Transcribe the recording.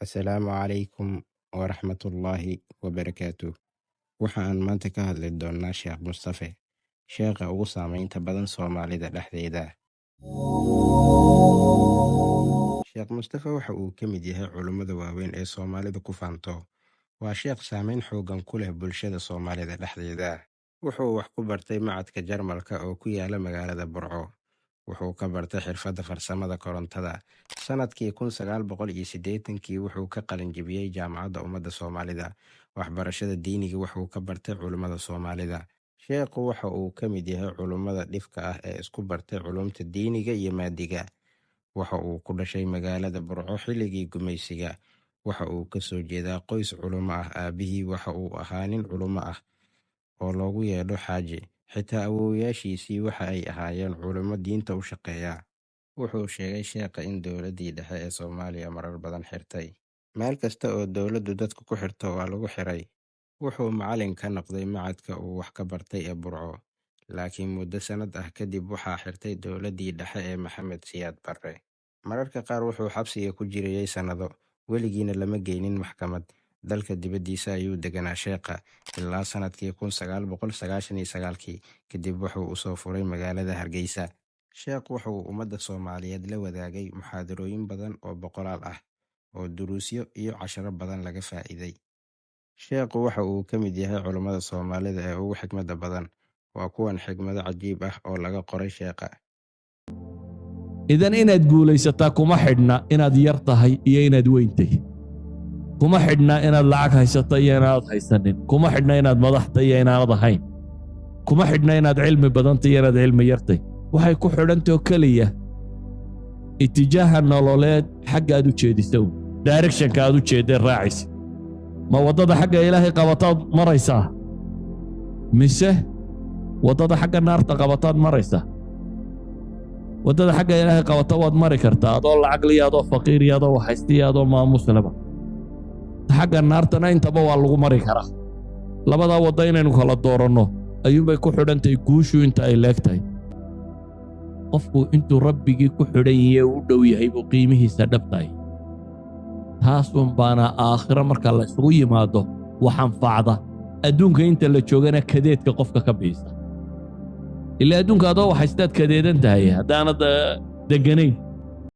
Asalaamu calaykum waraxmatullaahi wabarakaatuh. Waxa aan maanta ka hadli doonnaa Sheekh Mustafe, sheekha ugu saameynta badan Soomaalida dhexdeeda. Sheekh Mustafe waxa uu ka mid yahay culummada waaweyn ee Soomaalidu ku faanto. Waa sheekh saameyn xooggan ku leh bulshada Soomaalida dhexdeeda. Wuxuu wax ku bartay Machadka Jarmalka oo ku yaala magaalada Burco. Wuxuu ka bartay xirfadda farsamada korontada. Sannadkii 1980kii wuxuu ka qalin jebiyey Jaamacadda Ummadda Soomaalida. Waxbarashada diiniga wuxuu ka bartay culummada Soomaalida. Sheekhu waxa uu ka mid yahay culummada dhifka ah ee isku bartay culuumta diiniga iyo maadiga. Waxa uu ku dhashay magaalada Burco xilligii gumaysiga. Waxa uu ka soo jeedaa qoys culummo ah. Aabbihii waxa uu ahaa nin culummo ah oo loogu yeedho Xaaji. Xitaa awoowayaashiisii waxa ay ahaayeen culummo diinta u shaqeeya. Wuxuu sheegay sheekha in dowladdii dhexe ee Soomaaliya marar badan xirtay. Meel kasta oo dowladdu dadka ku xirto waa lagu xiray. Wuxuu macallin ka noqday machadka uu wax ka bartay ee Burco, laakiin muddo sannad ah kadib waxaa xirtay dowladdii dhexe ee Maxamed Siyaad Barre. Mararka qaar wuxuu xabsiga ku jirayay sannado, weligiina lama geynin maxkamad. Dalka dibaddiisa ayuu deganaa sheekha ilaa sannadkii 1999kii, kadib wuxuu u soo furay magaalada Hargeysa. Sheekhu waxa uu ummadda Soomaaliyeed la wadaagay muxaadarooyin badan oo boqolaal ah, oo duruusyo iyo casharro badan laga faa'iiday. Sheekhu waxa uu ka mid yahay culummada Soomaalida ee ugu xikmadda badan. Waa kuwan xikmado cajiib ah oo laga qoray sheekha. Idan inaad guulaysataa kuma xidhna inaad yar tahay iyo inaad weyntay, kuma xidhna inaad lacag haysato iyo inaanad haysanin, kuma xidhna inaad madaxta iyo inaanad ahayn, kuma xidhna inaad cilmi badantay iyo inaad cilmi yartay. Waxay ku xidhantao keliya itijaaha nololeed xagga aad u jeedisa, directionka aad u jeeddee raacaysa. Ma waddada xagga Ilaahay qabataad maraysaa mise waddada xagga naarta qabataad maraysaa? Waddada xagga Ilaahay qabata waad mari kartaa adoo lacagliya, adoo faqiiriya, adoo waxaystiya, adoo maamusleba. Xagga naartana intaba waa lagu mari karaa. Labadaa waddo inaynu kala dooranno ayuunbay ku xidhantahay guushu inta ay leeg tahay. Qofku intuu Rabbigii ku xidhan yahe u dhow yahay buu qiimihiisa dhabtahay. Taasun baana aakhiro marka la isugu yimaado wax anfacda, adduunka inta la joogana kadeedka qofka ka biisa. Ilaa adduunka adoo waxaystaad kadeedan tahay haddaanad degganayn.